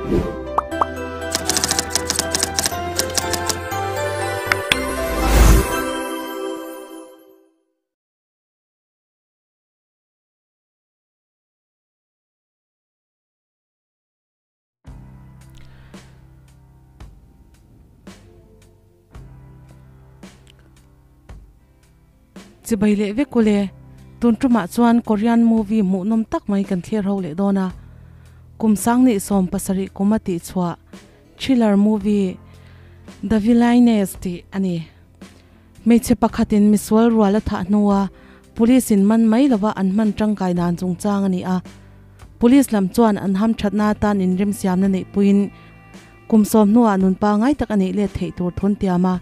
Chibai leh vek ule, tun tumah chuan Korean movie hmuhnawm tak mai kan thlir ho leh dawn a, kum sangni 70 kum a tih chhuah thriller movie The Villainess tih a ni. Hmeichhe pakhatin misual rual a thah hnua police in man mai lova an hman tangkai dan chungchang a ni a. Police lam chuan an ham thatna atan inremsiamna neih puiin kum sawm hnuah nun pangai tak a neih let theih tur thun tiam a.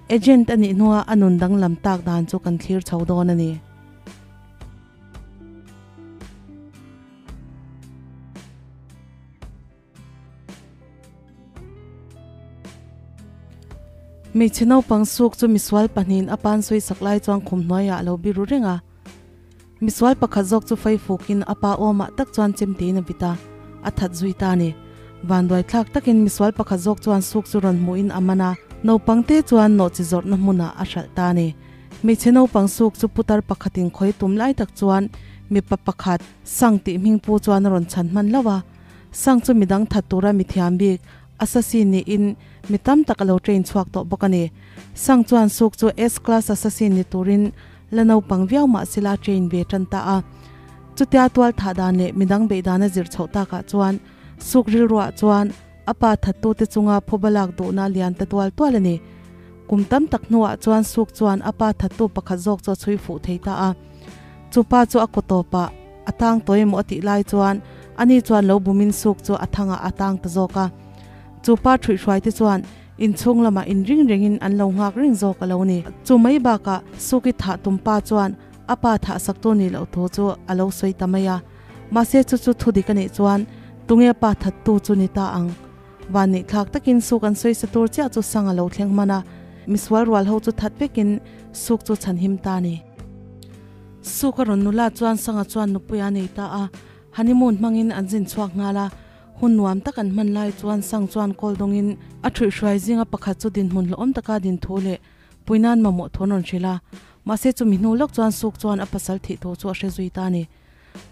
Agent a nih hnua a nun danglam tak dan chu kan thlir chho dawn a ni. Hmeichhe naupang suk chu misual pahnihin a pan sawi sak lai chuan khum hnuaiah a lo biru reng a. Misual pakhat zawk chu fei fukin a pa awmah tak chuan chemtein a vit a, a that zui ta a ni. Vanduai thlak takin misual pakhat zawk chuan suk chu rawn hmuhin a man a, naupang te chuan nawhchi zawrhna hmunah a hralh ta a ni. Hmeichhe naupang suk chu putar pakhatin khawi tum lai tak chuan mipa pakhat Sang tih hming pu chuan a rawn chhan hman hlauh a. Sang chu midang that tura mi thiam bik, assassin niin mi tam tak a lo train chhuak tawh bawk a ni. Sang chuan suk chu S-class assassin ni turin la naupang viau mah sila a train ve tan ta a. Chutia tual thah dan leh midang beih dan a zir chhoh takah chuan suk rilruah chuan a pa thattute chunga phuba lak duhna a lian ta tual tual a ni. Kum tam tak hnuah chuan suk chuan a pa thattu pakhat zawk chu a chhui fuh thei ta a. Chu pa chu a kaw tawpah a tang tawh emaw a tih lai chuan ani chuan lo bumin suk chu a thangah a tang ta zawk a. Chu pa ṭhuihhruai te chuan inchhung lamah inring rengin an lo nghak reng zawk a lo ni. Chu mai bakah Suki thah tum pa chuan a pa thah sak tu nih loh thu chu a lo sawi ta mai a. Mahse chu chu thu dik a nih chuan tunge pa thattu chu ni ta ang. Van nih thlak takin suk an sawi sa tur chiah chu sang a lo thleng hman a, misual rual ho chu that vekin suk chu chhanhim ta a ni. Suk a rawn nula chuan Sanga chuan nupui a nei ta a, honeymoon hmangin an zin chhuak nghal a, hun nuam tak an hman lai chuan Sang chuan kawl dawngin a ṭhuihhruai zinga pakhat chu dinhmun hlawhawm taka din thu leh puinan mamawh thu an rawn hrilh a, mahse chumi hnu lawk chuan Suk chuan a pasal thih thu chu a hre zui ta a ni.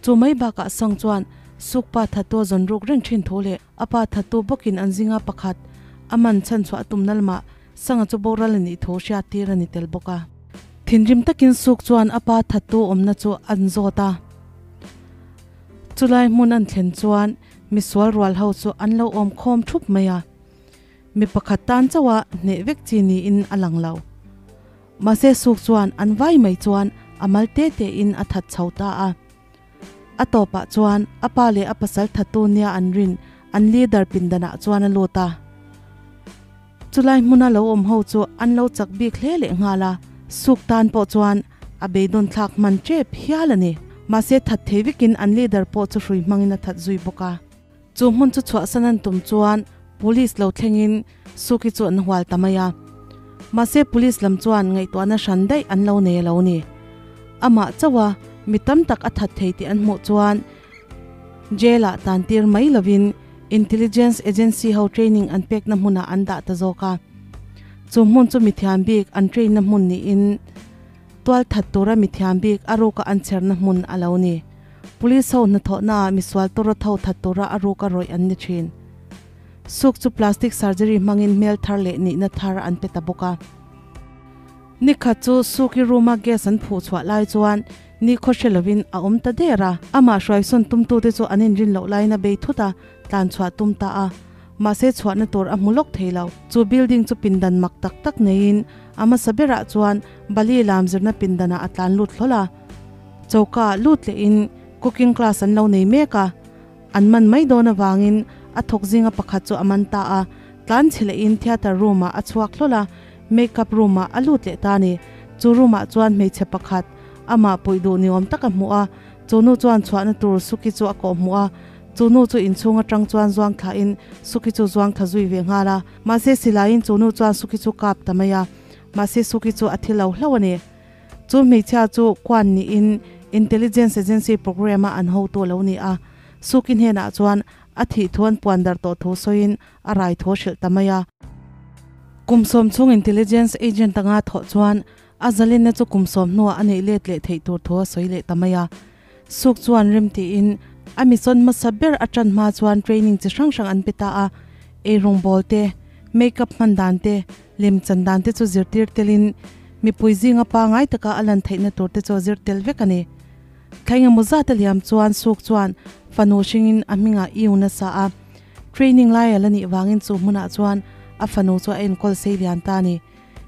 Chu mai bakah Sang chuan Suk pa thattu a zawn ruk reng ṭhin thu leh a pa thattu bawkin an zinga pakhat a man chhan chhuah a tum na lamah Sanga chu boral a nih thu hriat tir a ni tel bawk a. Thinrim takin Suk chuan a pa thattu awmna chu an zawt a. Chulai hmun an thlen chuan misual rual ho chu an lo awm khawm thup mai a. Mi pakhat tan chauha hneh vek chi niin a lang lo. Mahse Suk chuan an vai mai chuan a mal te te in a that chho ta a. A tawpah chuan a pa leh a pasal thattu nia an rin an leader pindanah chuan a lut a. Chulai hmuna lo awm ho chu an lo chak bik hle leh nghal a, Suk tan pawh chuan a beidawn thlak hman tep hial a ni. Mahse that thei vekin an leader pawh chu hrui hmangin a that zui bawk a. Chu hmun chu chhuahsan an tum chuan police lo thlengin Suki chu an hual ta mai a. Mahse police lam chuan ngaihtuahna hran daih an lo nei a lo ni. Amah chauh a mi tam tak a that thei tih an hmuh chuan jail ah tan tir mai lovin intelligence agency ho training an pekna hmunah an dah ta zawk a. Chu hmun chu mithiam bik an train na hmun niin tual that tura mithiam bik a ruka an chherna hmun a lo ni. Police ho hnathawhna ah misual tawra tho that tura a ruka rawih an ni thin. Suk chu plastic surgery hmangin hmel thar leh nihna thar an pe ta bawk a. Nikhat chu Suki room-a gas an phuh chhuah lai chuan ni khaw hre lovin a awm ta der a. Amah hruaisawn tumtute chu an inrin loh laiin a bei thut a, tlan chhuah tum ta a. Mahse chhuahna tur a hmu lawk thei lo. Chu building chu pindan mak tak tak neiin a hmasa berah chuan Bali lam zirna pindanah a tlan lut hlawl a. Choka ah lut lehin cooking class an lo nei mek a. An man mai dawn avangin a thawk zinga pakhat chu a man ta a, tlan chhe lehin theatre room ah a chhuak hlawl a, make up room ah a lut leh ta a ni. Chu room ah chuan hmeichhe pakhat amah puih duh ni awm tak a hmuh a, chu nu chuan chhuahna tur Suki chu a kawh hmuh a, chu nu chu inchhung atang chuan zuang thlahin Suki chu zuang thla zui ve nghal a, mahse silaiin chu nu chuan Suki chu kap ta mai a, mahse Suki chu a thi lo hlauh a ni. Chu hmeichhia chu Kwan niin Intelligence Agency program-a an hotu a lo ni a. Suki hnenah chuan a thih thu an puan darh tawh thu sawiin a rai thu a hrilh ta mai a. Kum sawm chhung intelligence agent anga thawh chuan a zalenna chu kum sawm hnuah a neih let leh theih tur thu a sawi leh ta mai a. Suk chuan rem tiin a misawn hmasa ber a tan hma chuan training chi hrang hrang an pe ta a, eirawngbawl te, makeup hman dan te, lemchan dan te chu zirtir telin mipui zinga pangai taka a lan theihna tur te chu a zir tel vek a ni. Thla engemaw zat a liam chuan Suk chuan fanu hringin a hmingah iu nasa a, training lai a la nih vangin chu hmunah chuan a fanu chu a enkawl sei lian ta a ni.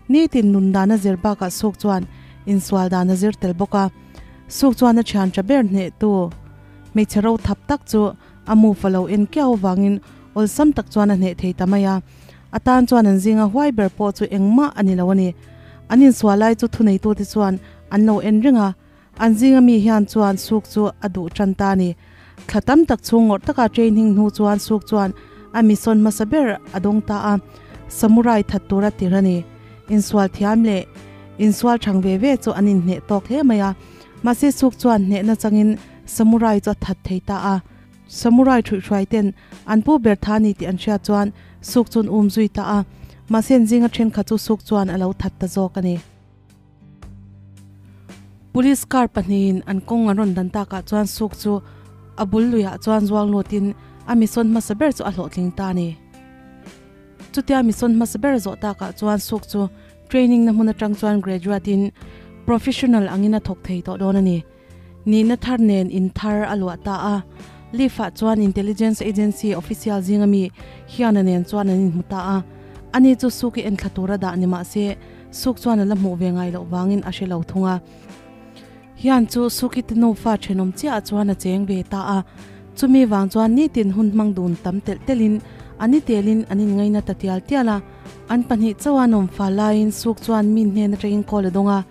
Nitin nun dan a zir bakah Suk chuan insual dan a zir tel bawk a. Suk chuan a thian tha ber hnehtu hmeichhe ro thap tak chu a mu fa lo en kiau avangin awlsam tak chuan a hneh thei ta mai a. A tan chuan an zinga huai ber pawh chu engmah a ni lo a ni. An insual lai chu thuneitute chuan an lo en reng a. An zinga mi hian chuan Suk chu a duh tan ta a ni. Thla tam tak chhung ngawrh taka training hnu chuan Suk chuan a mission hmasa ber a dawng ta a, Samurai that tura tir a ni. Insual thiam leh insual thang ve ve chu an inhneh tawk hle mai a, mahse Suk chuan hnehna changin Samurai chu a that thei ta a. Samurai thuihhruai ten an pu ber tha a ni tih an hriat chuan Suk chu an um zui ta a, mahse an zinga thenkhat chu Suk chuan a lo that ta zawk a ni. Police car pahnihin an kawng an rawn dan takah chuan suk chu a bul luiah chuan zuang lutin a misawn hmasa ber chu a hlawhtling ta a ni. Chutia misawn hmasa ber zawh takah chuan suk chu training na hmun atang chuan graduate in professional angin a thawk thei tawh dawn a ni. Nihna thar nen in thar a luah ta a, Leaf ah chuan intelligence agency official zinga mi Hyun-a nen chuan an inhmu ta a. Ani chu Suk-i enthla tura dah ni mah se, Suk chuan a la hmuh ve ngai loh vangin a hre lo thung a. Hyun chu Suk-i te nufa thenawm chiah chuan a cheng ve ta a. Chumi vang chuan nitin hun hmang dun tam telh telhin a ni telin an inngaina ta tial tial a. An pahnih chauh a nawm fal laiin Suk chuan min hnen atangin call a dawng a.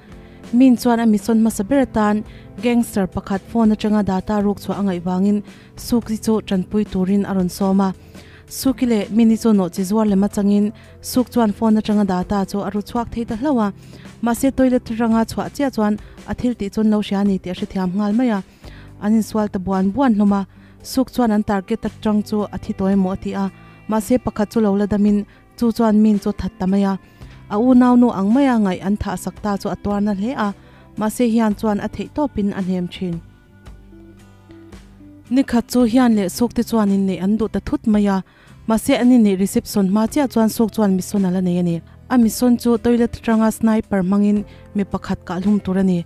Min chuan a misawn hmasa ber atan gangster pakhat phone atanga data ruk chhuah a ngaih vangin Suki chu tanpui turin a rawn sawm a. Suki leh Mini chu nawh chi zuar lem atangin Suk chuan phone atanga data chu a ru chhuak thei ta hlauh a. Mahse toilet atanga chhuah chiah chuan a thil tih chuan lo hria a ni tih a hrethiam nghal mai a. An insual ta buan buan hlawm a. Suk chuan an target atang chu a thi tawi maw a ti a. Mahse pakhat chu lo la damin Chu chuan min chu that ta mai a, a unaunu ang maia ngaih an thah sak ta chu a tuar na hle a, mahse hian chuan a theih tawpin a hnem thin. Nikhat chu hian leh Suk te chuan inneih an duh ta thut mai a, mahse an inneih reception hma chiah chuan Suk chuan mission a la nei a ni. A mission chu toilet atanga sniper hmangin mi pakhat kah hlum tur a ni.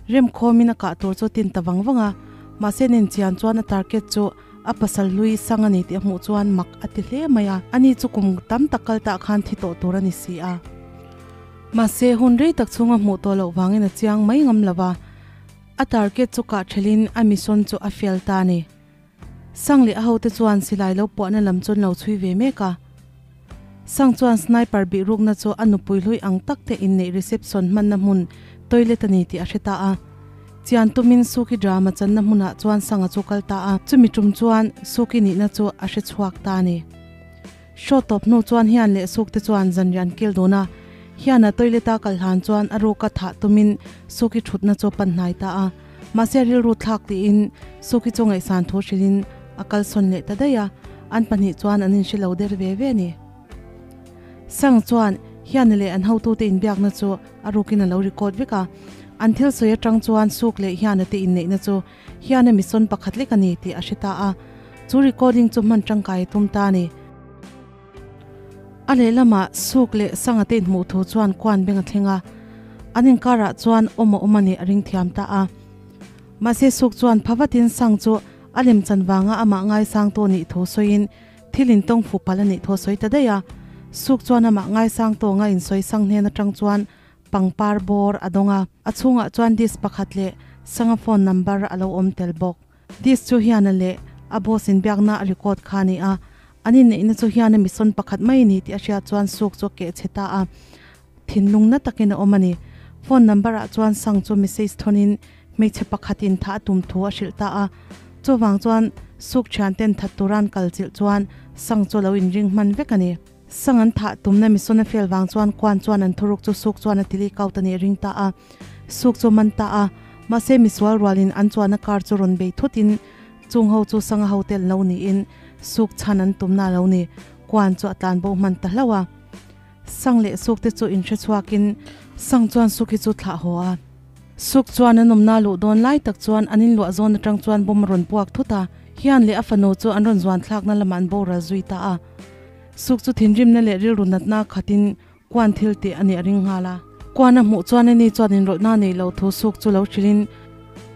Remkhawmin a kah tur chu tin ta vang vang a, mahse nen chian chuan a target chu a pasal hlui sang a ni tih a hmuh chuan mak a ti hle mai a, ani chu kum tam tak kal tah khan thi tawh tur a ni si a. Mahse hun rei tak chhunga hmuh tawh loh vangin a chiang mai ngam lo va, a target chu kah thelin a mission chu a fail ta a ni. Sang leh a hote chuan silai lo puahna lam chu an lo chhui ve mek a. Sang chuan sniper bihrukna chu a nupui hlui ang tak te inneih reception hmanna hmun toilet a ni tih a hre ta a. Chian tumin Suki drama channa hmunah chuan Sanga chu kal ta a, chumi tum chuan Suki nihna chu a hre chhuak ta a ni. Show tawp hnu chuan Hian leh Suk te chuan zanriah an kil dun a, Hian-a toilet-a kal hlan chuan a ruka thah tumin Suki thutna chu a pan hnai ta a. Mahse rilru thlak tiin Suki chu ngaihsan thu hrilhin a kalsawn leh ta daih a, an pahnih chuan an inhre lo der ve ve a ni. Sang chuan Hian-a leh an hotute inbiakna chu a rukin a lo record vek a, an thil sawi atang chuan Suk leh Hian-a te inneihna chu Hian-a misawn pakhat lek a ni tih a hre ta a, chu recording chu hman tangkai a tum ta a ni. A lehlamah Suk leh Sanga te inhmuh thu chuan Kuan beng a thleng a, an inkarah chuan awm a awm a nih a ring thiam ta a. Mahse Suk chuan pha vatin Sang chu a lemchan vanga amah ngaisang tawh nih thu sawiin thil intawng fuh palh a nih thu a sawi ta daih a. Suk chuan amah ngaisang tawnga insawi Sang hnen atang chuan pangpar bawr a dawng a, a chhungah chuan disc pakhat leh Sanga phone number a lo awm tel bawk. Disc chu hian a leh a boss inbiakna a record kha a ni a, an inneihna chu hian a misawn pakhat mai a ni tih a hriat chuan suk chu a keh chhe ta a, thinlung na takin a awm a ni. Phone number ah chuan Sang chu message thawnin hmeichhe pakhat in thah a tum thu a hrilh ta a, chuvang chuan suk thian ten that tura an kal chilh chuan Sang chu a lo inring hman vek a ni. Sang an thah tumna misawn a fel vang chuan Kuan chuan an thuruk chu suk chuan a tili kaut a nih ring ta a, suk chu man ta a, mahse misual rualin an chuanna car chu rawn bei thutin chung ho chu Sanga hotel lo niin. suk chhan an tum na lo ni. Kwan chu a tlan bo hman ta hlauh a. Sang leh suk te chu inhre chhuakin Sang chuan Suki chu thlah haw a. Suk chuan an awmna luh dawn lai tak chuan an inluah zawn atang chuan bomb a rawn puak thut a, Hian leh a fanu chu an rawn zuan thlakna lamah an boral zui ta a. Suk chu thinrimna leh rilru natna khatin Kuan thil tih a nih a ring nghal a. Kuan a hmuh chuan ani chuan inrawlhna nei lo thu suk chu lo hrilhin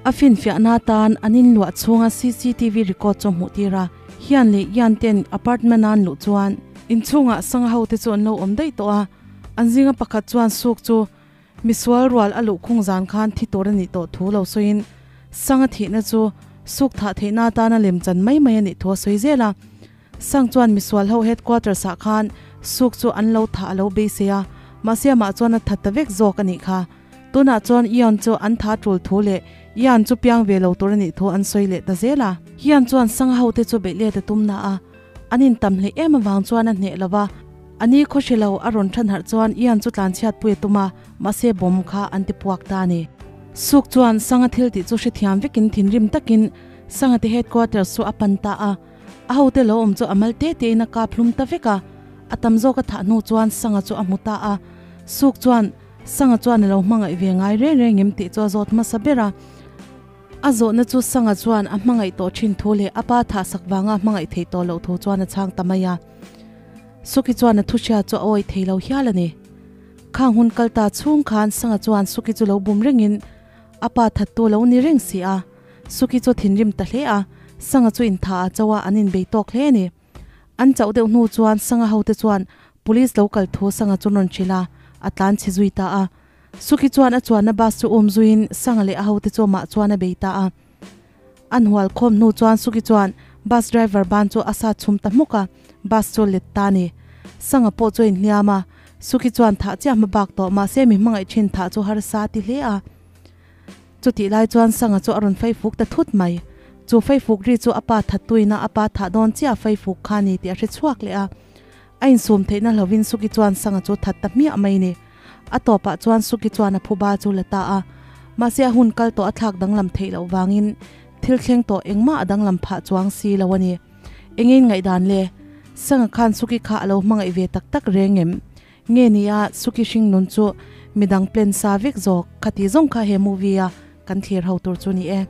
a finfiahna atan an inluah chhunga cctv record chu a hmuh tir a. Hian leh Ian ten apartment a an luh chuan inchhungah sanga hote chu an lo awm daih tawh a. An zinga pakhat chuan suk chu misual rual a luh khung zan khan thi tur a nih tawh thu lo sawiin sanga thihna chu suk thah theihna atana lemchan mai mai a nih thu a sawi zel a. Sang chuan misual ho headquarters ah khan suk chu an lo thah a lo beisei a, mahse amah chuan a that ta vek zawk a nih kha. Tunah chuan Ion chu an tha tul thu leh Ian chu piang ve lo tur a nih thu an sawi leh ta zel a. Ian chuan Sanga hote chu beih let a tum na a, an intam hleih em avang chuan a hneh lo va, a ni khaw hre lo a rawn than harh chuan Ian chu tlanchhiat pui a tum a, mahse bomb kha an ti puak ta a ni. Suk chuan Sanga thil tih chu hrethiam vekin thinrim takin Sanga te headquarters chu a pan ta a. A hote lo awm chu a mal te te in a kap hlum ta vek a, a tam zawk a thah hnu chuan Sanga chu a hmu ta a. Suk chuan, Sanga chuan a lo hmangaih ve ngai reng reng em tih chu a zawt hmasa ber a. A zawhna chu Sanga chuan a hmangaih tawh thin thu leh a pa thah sak vanga a hmangaih theih tawh loh thu chuan a chhang ta mai a. Suki chuan a thuhria chu a awih thei lo hial a ni. Khang hun kal ta chhung khan Sanga chuan Suki chu lo bum rengin a pa thattu lo ni reng si a. Suki chu thinrim ta hle a, Sanga chu intha a cho a, an inbei tawk hle a ni. An chauh deuh hnu chuan Sanga hote chuan Police lo kal thu Sanga chu rawn hrilh a, a tlan chhe zui ta a. Suki chuan a chuanna bus chu um zuiin Sanga leh a hote chu amah chuan a bei ta a. An hual khawm hnu chuan Suki chuan bus driver ban chu a sat chhum ta hmuk a, bus chu let ta a ni. Sanga pawh chu a inhliam a, Suki chuan thah chiah hma bak tawh mahse mi hmangaih thin thah chu harsa a ti hle a. Chutih lai chuan Sanga chu a rawn feifuk ta thut mai. Chu feifuk ri chu a pa that tuina a pa thah dawn chiah feifuk kha a ni tih a hre chhuak leh a. A insum theihna hlovin Suki chuan Sanga chu that ta hmiah mai ni. A tawpah chuan Suki chuan a phuba chu la ta a. Mahse a hun kal tawh a thlak danglam theih loh vangin thil thleng tawh engmah a danglam phah chuang si lo a ni. Engein ngaihdan le? Sanga khan Suki kha a lo hmangaih ve tak tak reng em? Nge nia Suki hring nun chu midang plan sa vek zawk kha ti zawng kha he movie a kan thlir ho tur chu ni e.